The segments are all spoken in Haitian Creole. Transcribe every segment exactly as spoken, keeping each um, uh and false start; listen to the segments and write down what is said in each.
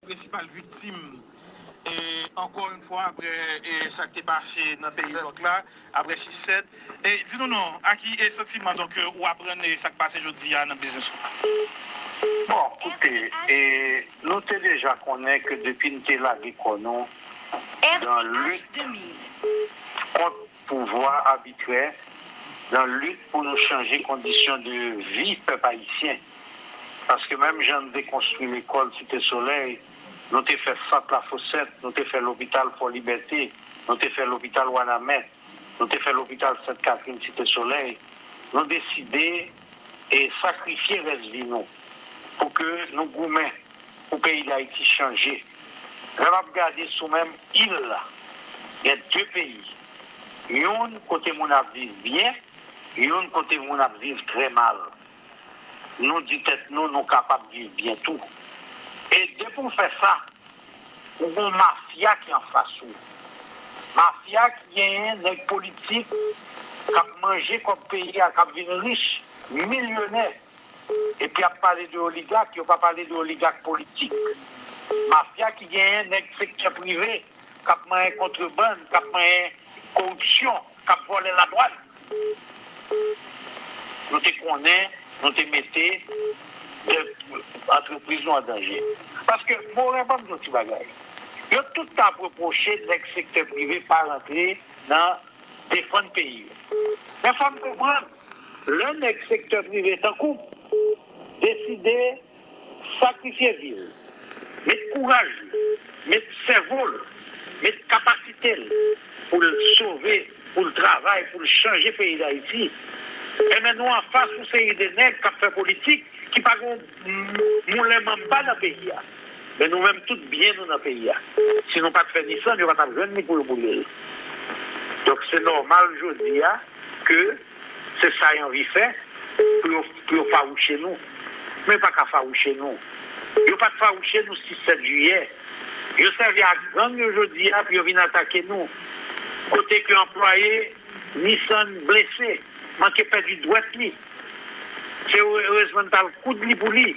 prensipal viktim, e, ankò yon fwa, apre, e, sa k te pase nan peyi Lòk la, apre sis sèt. E, di nou non, a ki, e, santiman, donk, e, ou aprann, e, sa k pase jodi a nan biznis ou? Bon, koute, e, nou te deja konnen ke depi n te lage kò nou nan lit kont pouvwa abitrè, nan lit pou nou chanje kondisyon de vi pèp ayisyen. Paske menm jan n te konstwi lekòl Site Solèy, nou te fè sant Lafosèt, nou te fè lopital Fò Libète, nou te fè lopital Wanament, nou te fè lopital Sent Katrin Site Solèy, nou deside e sakrifye rès vi nou pou ke nou goumen pou peyi Dayiti chanje. Lè m ap gade sou menm il la, gen de peyi. Youn kote moun ap viv byen, youn kote moun ap viv trè mal. Nou di tèt nou, nou kapab viv byen tou. E depi w fè sa, ou gon mafya ki anfas ou. Mafya ki genyen nèg politik k ap manje kòb peyi a, k ap vin rich, milyonè. Epi ap pale de oligak, yo pa pale de oligak politik. Mafya ki genyen nèg sektè prive k ap manyen kontrebann, k ap manyen koripsyon, k ap vòlè ladwàn. Nou te konnen, nou te mete de, antrepriz nou an danje. Paske, Moren, ban m di yon ti bagay. Yo tout t ap repwoche nèg sektè prive pa rantre nan defann peyi yo. Men fò n konprann, lè nèg sektè prive tankou w deside sakrifye vi l, met kouraj li, met sèvo l, met kapasite l pou l sove, pou l travay, pou l chanje peyi Dayiti, enben nou anfas yon seri de nèg k ap fè politik ki pa gen yon moulen manba nan peyi a. Men nou menm, tout byen nou nan peyi a. Si nou pa t fè Nissan, yo pa t ap jwenn li pou yo boule l. Donk, se nòmal jodi a ke se sa y anvi fè pou yo, pou yo fawouche nou. Men yo pa ka fawouche nou. Yo pa t fawouche nou sis sèt jiyè. Yo sèvi ak gang yo jodi a pou yo vin atake nou. Kote ke anplwaye Nissan blese, manke pèdi dwèt li. Se erezman n t al koud li pou li.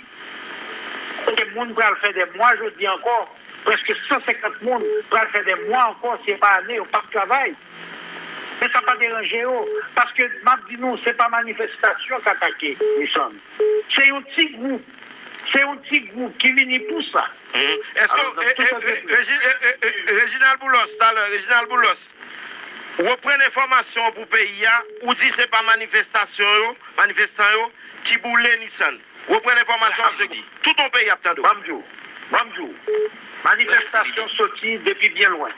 Kote moun pral fè dè mwa jodi ankò, prèske san senkant moun pral fè dè mwa ankò, si se pa ane, yo p ap travay. Men sa pa deranje yo, paske m ap di nou, se pa manifestasyon k atake Nissan. Se yon ti gwoup, se yon ti gwoup ki vini pou sa. Mhm. Èske, Alò, nan e, tout e, e, antrepri- Regi-, e, e, e, Reginald Boulos, talè, Reginald Boulos, reprann enfòmasyon pou peyi a, ou di se pa manifestasyon yo, manifestan yo, ki boule Nissan. Reprann enfòmasyon an, se tout yon peyi ap tande w. Ban m di w, ban m di w, manifestasyon soti depi byen lwen.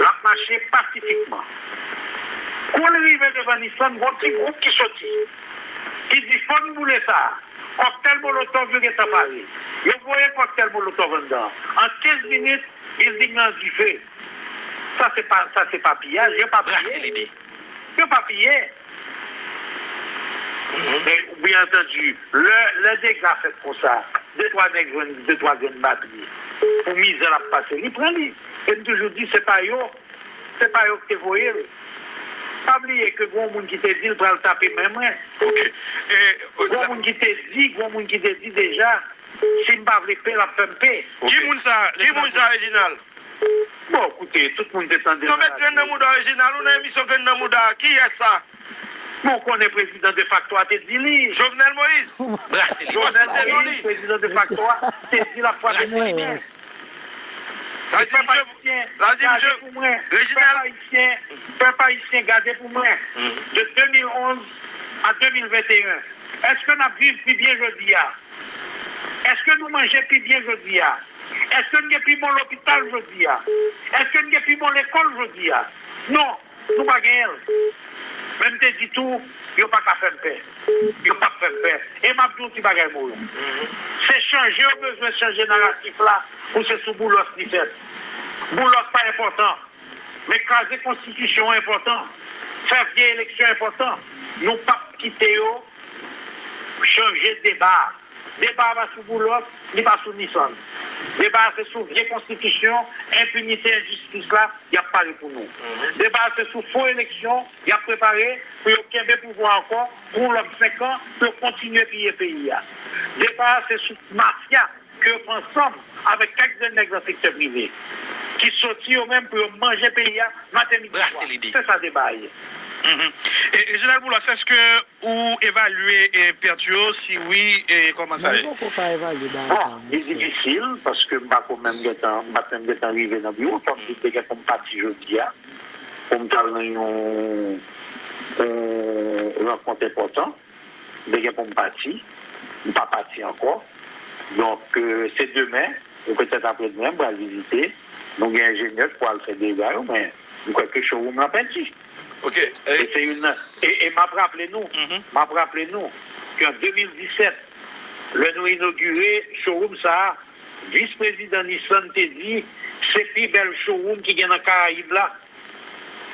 L ap mache pasifikman. Kou l rive devan Nissan, gon ti gwoup ki soti, ki di, "Fò n boule sa a." Kòktèl molotòv yo gentan pare. Yo voye kòktèl molotòv anndan. An kenz minit, bilding nan an dife. Sa se pa, sa se pa piyaj, yo pa piye. Yo pa piye. Men, byen antandi, lè, lè dega fèt konsa, de twa nèg jwenn de twa grenn batri pou mizè l ap pase, li pran li. E m toujou di, se pa yo, se pa yo ki te voye l. Pa bliye ke gon moun ki te di l pral tape men mwen. Ok. E, gon moun ki te di, gon moun ki te di deja, si m pa vle pe, l ap fè m pe. Ok. Ki moun sa, ki moun sa, Reginald? Bon, koute, tout moun te tande. Yo met grenn nan mouda Reginald, ou nan emisyon grenn nan mouda. Kiyès sa? Bon, ou konnen prezidan defakto a te di li. Jovenel Moïse. Brase li. Jovenel Moïse, prezidan defakto a, te di l ap frape Brase li. Sa di misye, sa di misye, Reginald. Pèp ayisyen, pèp ayisyen, gade pou mwen. De de mil onz a de mil venteyen, èske n ap viv pi byen jodi a? Èske nou manje pi byen jodi a? Èske n gen pi bon lopital jodi a? Èske n gen pi bon lekòl jodi a? Non, nou pa genyen l. Men m te di tou, yo pa ka fè m pè. Yo p ap fè m pè. E m ap di yon ti bagay, Moren. Se chanje yo bezwen chanje naratif la pou se sou Boulos li fèt. Boulos pa enpòtan. Men kraze konstitisyon an enpòtan. Fè vye eleksyon enpòtan. Nou p ap kite yo chanje deba a. Deba a pa sou Boulos, li pa sou Nissan. Deba a se sou vye konstitisyon, enpinite, enjistis la, y ap pale pou nou. Deba a se sou fo eleksyon, y ap prepare pou yo kenbe pouvwa ankò pou yon lòt senk an, pou yo kontinye piye peyi a. Deba a se sou mafya ke yo fè ansanm avèk kèk grenn nèg nan sektè prive ki soti yo menm pou yo manje peyi a maten, midi, swa. Se sa deba a ye. E Reginald Boulos, èske ou evalye pèt yo? Si wi, kòman sa ye? Bon, li difisil paske m pa ko menm gentan, m pa t menm gentan rive nan biwo. Kòm si te gen pou m pati jodi a, pou m t al nan yon yon rankont enpòtan. M te gen pou m pati. M pa pati ankò. Donk, se demen, ou petèt apre demen, m pral vizite. Nou gen enjenyè k pral fè dega yo, men m kwè ke showroom lan pèdi. E se youn nan. E, e m ap raple nou, m ap raple nou ke an de mil disèt, lè nou inogire showroom sa a, vis prezidan Nissan te di se pi bèl showroom ki gen nan Karayib la.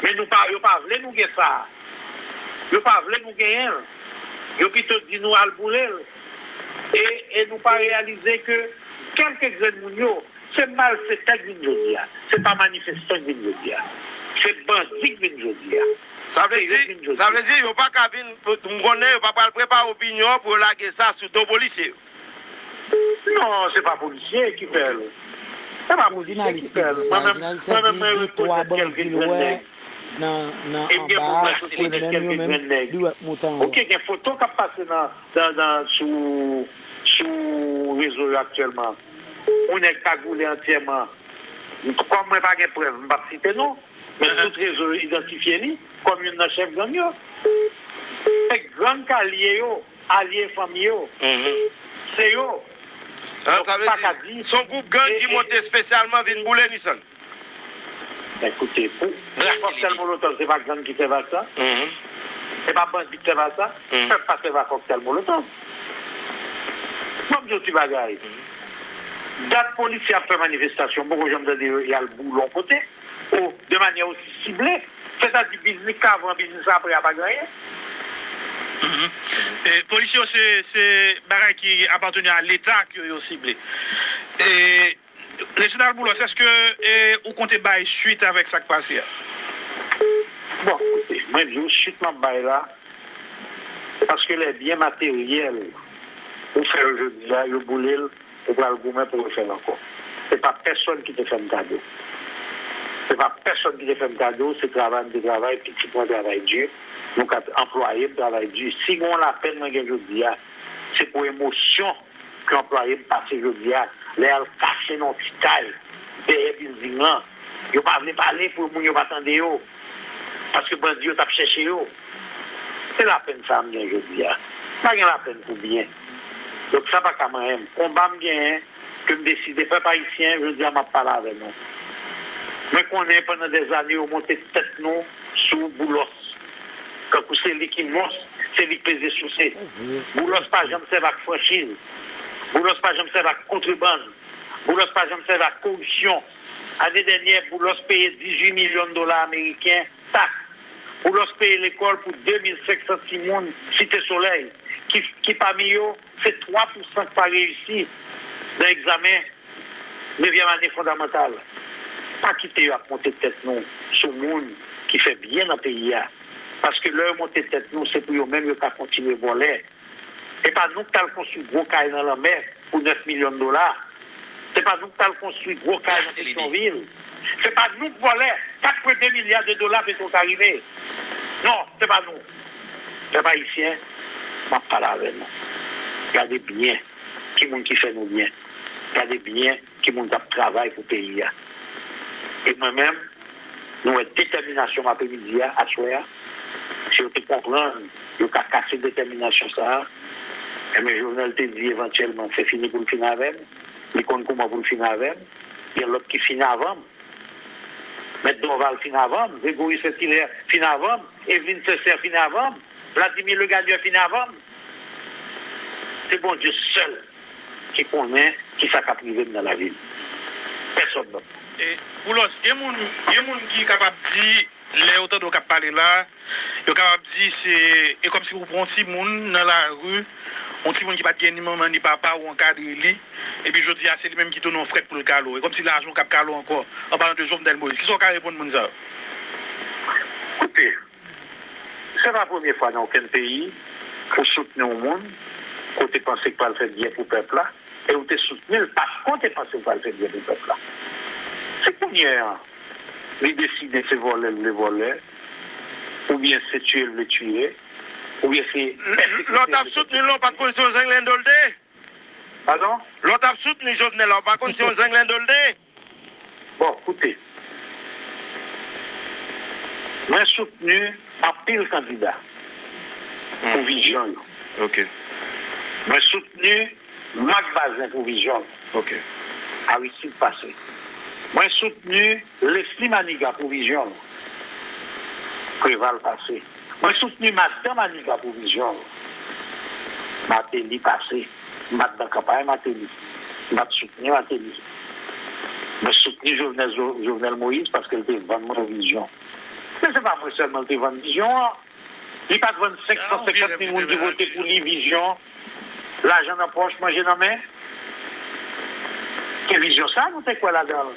Men nou pa, yo pa vle nou gen sa. Yo pa vle nou genyen l. Yo pito di nou al boule l. E, e nou pa reyalize ke kèlke grenn moun yo, se malfetè k vin jodi a. Se pa manifestan k vin jodi a. Se bandi k vin jodi a. Sa vle di, sa vle di yo pa ka vin, m konnen yo pa pral prepare opinyon pou yo lage sa sou do polisye yo. Non, se pa polisye ki fè l. Se pa polisye ki fè l. Mwen menm, mwen menm, mwen rekonèt kèlke grenn nèg. E m gen pou mwen rekonèt kèlke grenn nèg. Oke, gen foto k ap pase nan, nan, nan, sou, sou rezo yo aktyèlman. Yon nèg kagoule antyèman. Kòm mwen pa gen prèv, m p ap site non. Men tout rezo yo idantifye li kòm youn nan chèf gang yo. Se gang k alye yo, alye fanmi yo. Se yo. Donk, ou pa ka di. Se yon gwoup gang ki monte espesyalman vin boule Nissan. Ekoute, pou koktèl molotòv, se pa gang ki sèvi ak sa? Se pa bandi k sèvi ak sa? Pèp pa sèvi ak koktèl molotòv. Ban m di w ti bagay. Dat polisye ap fè manifestasyon, m poko janm tande yo y al boule yon kote. O, de manyè osi sible. Sètadi biznis k avan, biznis apre a pa gen anyen. Polisye yo se, se bagay ki apateni a Leta ke yo sible. Reginald Boulos, èske ou konte bay swit avèk sa k pase a? Bon, koute, mwen di w, swit m ap bay la, paske lè byen materyèl ou fè yo jodi a, yo boule l, ou pral goumen pou refè l ankò. Se pa pèsonn ki te fè m kado. Se pa pèsonn ki te fè m kado, se travay m te travay, pitit mwen travay di, nou ka anplwaye m travay di. Si gen yon lapèn mwen gen jodi a, se pou emosyon ke anplwaye m pase jodi a, lè y al kache nan yon ti kay dèyè bilding lan. Yo pa vle pale pou moun yo pa tande yo. Paske bandi yo t ap chèche yo. Se lapèn sa a m gen jodi a. M pa gen lapèn pou byen. Donk sa pa ka manyen m. Konba m genyen, ke m deside, pèp ayisyen, jodi a m ap pale avè nou. Mwen konnen pandan dèzane yo monte tèt nou sou Boulos. Kankou se li ki mons, se li k peze souse. Boulos pa janm sèvi ak franchiz. Boulos pa janm sèvi ak kontrebann. Boulos pa janm sèvi ak koripsyon. Ane dènyè, Boulos peye dizuit milyon dola ameriken taks. Boulos peye lekòl pou de mil senk san timoun Site Solèy, ki, ki pami yo, se twa pou san k pa reyisi nan egzamen nevyèm ane fondamantal. Pa kite yo ap monte tèt nou sou moun ki fè byen nan peyi a. Paske lè yo monte tèt nou, se pou yo menm yo ka kontinye vòlè. Se pa nou k t al konstwi gwo kay nan lanmè pou nèf milyon dola. Se pa nou k t al konstwi gwo kay nan Petyonvil. Se pa nou k vòlè kat pwen de milya de dola Petwokaribe. Non, se pa nou. Pèp ayisyen, m ap pale avè nou. Gade byen ki moun ki fè nou byen. Gade byen ki moun k ap travay pou peyi a. E mwen menm, nou wè detèminasyon m apremidi a, aswè a. Si yo te konprann yo ka kase detèminasyon sa a, enben Jovenel te di evantyèlman se fini pou l fin avè m. Li konn kouman pou l fin avè m. Gen lòt ki fin avan m. Mèt Dorval fin avan m. Gregory Saint-Hilaire fin avan m. Eveline Sincère fin avan m. Vladimir Legagneur fin avan m. Se Bondye sèl ki konnen kisa k ap rive m nan lavi m. Pèsonn nòt. Boulos, gen moun, gen moun ki kapab di, lè yo tande w k ap pale la, yo kapab di se, e kòmsi ou pran yon timoun nan lari, yon timoun ki pa t gen ni manman ni papa, ou ankadre li, epi jodi a se li menm ki tounen yon frèt pou l kale w. E kòmsi lajan w k ap kale w ankò, an palan de Jovenel Moïse. Kisa w ka reponn moun sa yo? Koute, Se pa premye fwa nan okenn peyi ou soutni yon moun ke w te panse k pral fè byen pou pèp la, e ou te soutni l paske w te panse l pral fè byen pou pèp la. Si kounye a, li deside se vòlè l vle vòlè, oubyen se tiye l vle tiye, oubyen se pèsekite l vle pèsekite. Lè w t ap soutni l, ou pa t konn se yon zanglendo l te ye? Padon? Lè w t ap soutni Jovenel la, ou pa konn se yon zanglendo l te ye? Bon, koute. Mwen soutni anpil kandida pou vizyon yo. Mwen soutni Marc Bazin pou vizyon l. Aristide pase. Mwen soutni Leslie Manigat pou vizyon l. Preval pase. Mwen soutni madanm Manigat pou vizyon l. Martelly pase. M pa t nan kanpay Martelly. M pa t soutni Martelly. Mwen soutni Jovenel, Jo- Jovenel Moïse paske l te vann mwen vizyon. Men se pa mwen sèlman l te vann vizyon an. Li pa t vann senk san senkant mil moun ki vote pou li vizyon. Lajan nan pòch, manje nan men. Se vizyon sa nou te kwè ladan l.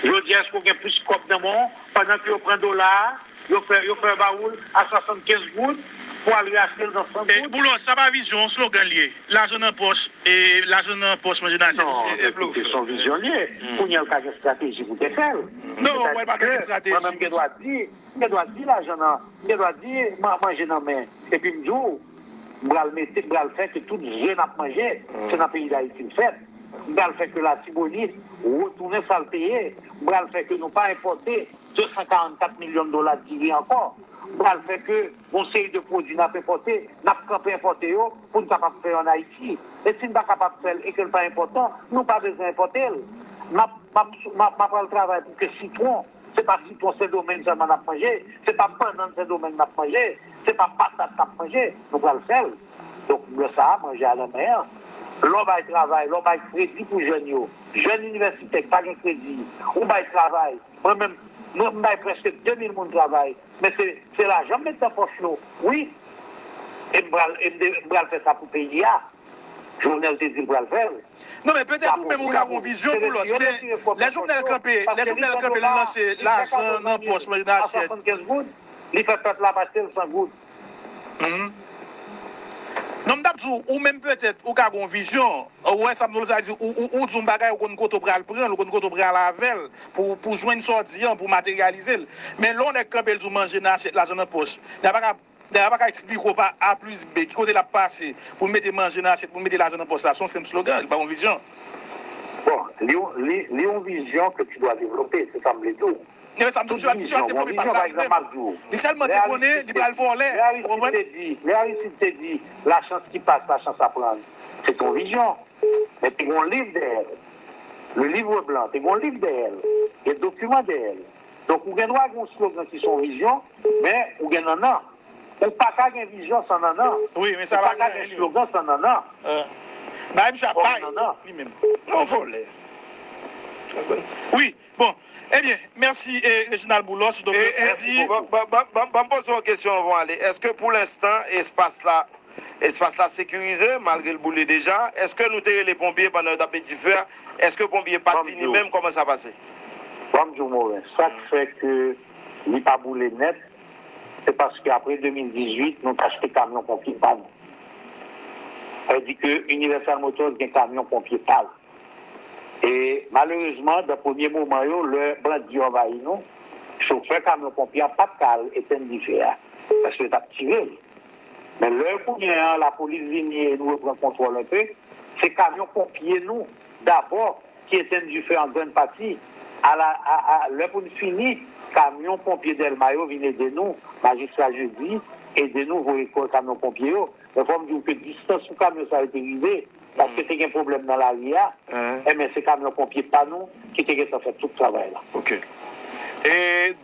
Jodi a, èske w gen plis kòb nan men w pandan ke yo pran dola a, yo fè, yo fè ba ou l a swasannkenz goud pou al reachte l nan san goud? Boulos, sa pa vizyon, yon slogan l ye. Lajan nan pòch, e lajan nan pòch, manje nan asyèt. Non, men koute, se yon vizyon l ye. Kounye a, l ka gen estrateji pou te fè l. Non, mwen pa ka gen estrateji. Mwen menm, m gen dwa di, m gen dwa di lajan nan, m gen dwa di man- manje nan men. Epi m di w, m pral mete, m pral fè ke tout je n ap manje, se nan peyi Dayiti l fèt. M pral fè ke Latibonit retounen sa l te ye. M pral fè ke nou pa enpòte de san karannkat milyon dola diri ankò. M pral fè ke yon seri de pwodui n ap enpòte, n ap kanpe enpòte yo pou n kapab fè yo ann Ayiti. E si n pa kapab fè l e ke l pa enpòtan, nou pa bezwen enpòte l. M ap, m ap, m ap, m ap pral travay pou ke sitwon, se pa sitwon Sendomeng sèlman n ap manje, se pa bannann Sendomeng n ap manje, se pa patat n ap manje, nou pral fè l. Donk, lè sa a, manje a nan men an. Lè w bay travay, lè w bay kredi pou jèn yo, jèn inivèsitè ki pa gen kredi, ou bay travay. Mwen menm, mwen, m bay prèske de mil moun travay, men se, se lajan m met nan pòch yo, wi. E m pral, e m de- m pral fè sa pou peyi a. Jovenel te di l pral fè l. Non, men petèt ou menm ou ka gon vizyon, Boulos, men lè Jovenel kanpe, lè Jovenel kanpe, li lanse lajan nan pòch, manje nan asyèt. Li fè pèp la pa achte l san goud. Non, m t ap di w, ou menm petèt, ou ka gon vizyon. Ou wè sa m di w, sa di, ou, ou, ou di yon bagay, ou konn kote w pral pran l, ou konn kote w pral avè l, pou, pou jwenn sa w di an, pou materyalize l. Men lè yon nèg kanpe, l di w manje nan asyèt, lajan nan pòch, nèg la pa ka Dayè, pa ka eksplike w pa A plis B ki kote l ap pase pou l mete manje nan asyèt, pou l mete lajan nan pòch la. Se yon senp slogan, li pa yon vizyon. Bon, li, li, li yon vizyon ke tu dois développer, se sa m vle di w. Men sa m di w, vizyon, vizyon, pa vizyon, pa vizyon. Li sèlman te konnen li pral vòlè, ou konprann? Lè Aristide te di, lè Aristide te di, la chance qui passe, la chance à prendre, se te yon vizyon. Men te gen yon liv dèyè l. Le livre blanc, te gen yon liv dèyè l. Gen dokiman dèyè l. Donk, ou gen dwa gen yon slogan ki se yon vizyon, men ou gen nannan. Ou pa ka gen vizyon san nannan. Wi, men sa pa gen slogan san nannan. Bay misye ap bay li menm. Non, vòlè. Wi, bon, ebyen, mèsi, eh, Reginald Boulos. Donk, e, e, mèsi. Ban, ban, ban, ban, ban m poze yon kesyon anvan w ale. Èske pou lenstan, espas la, espas la sekirize, malgre l boule deja? Èske nou te rele ponpye pandan yo t ap met dife a? Èske ponpye pa t vini menm? Kòman sa pase? Ban m di w, Moren, sa k fè ke li pa boule nèt, se paske apre de mil dizuit, nou t achte kamyon ponpye pa nou. Sa vle di ke Universal Motors gen kamyon ponpye pa l. E malerezman, nan premye moman yo, lè bandi yo anvayi nou, chofè kamyon ponpye an pa t ka al etenn dife a, paske yo t ap tire l. Men lè kounye a, lapolis vini e nou reprann kontwòl enpe, se kamyon ponpye nou, dabò, ki etenn dife an grann pati. A la, a, a, lè pou n fini, kamyon ponpye Dèlma yo vin ede nou, majistra Jeudi ede nou voye kò kamyon ponpye yo. Men fò m di w ke distans pou kamyon sa yo te rive, paske te gen pwoblèm nan lari a, enben, se kamyon ponpye pa nou ki te gentan fè tout travay la. Ok. E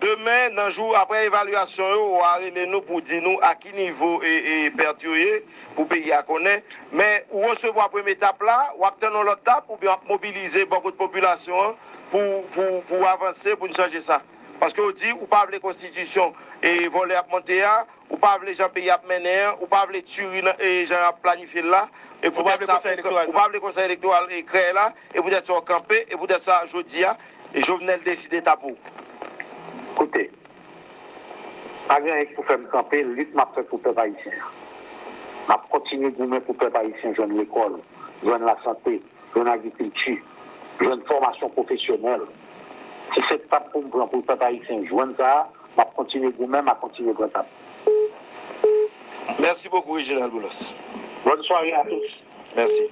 demen, nan jou, apre evalyasyon yo, w a rele nou pou di nou a ki nivo e, e pèt yo ye, pou peyi a konnen. Men, ou resevwa premye etap la, w ap tann yon lòt etap, oubyen w ap mobilize bò kot popilasyon an pou, pou, pou avanse, pou n chanje sa? Paske w di ou pa vle konstitisyon e vòlè ap monte a, ou pa vle jan peyi ap mennen an, ou pa vle tiri nan, e jan y ap planifye l la, e poutèt sa, ou pa vle konsèy elektoral e krèy la, e poutèt sa w kanpe, e poutèt sa jodi a, e Jovenel deside tape w. Koute, pa gen anyen ki pou fè m kanpe lit m ap fè pou pèp ayisyen an. M ap kontinye goumen pou pèp ayisyen jwenn lekòl, jwenn lasante, jwenn agrikilti, jwenn fòmasyon pwofesyonèl. Si se etap pou m pran pou pèp ayisyen jwenn sa, m ap kontinye goumen, m ap kontinye pran etap. Merci beaucoup, Reginald Boulos. Bonne soirée à tous. Merci.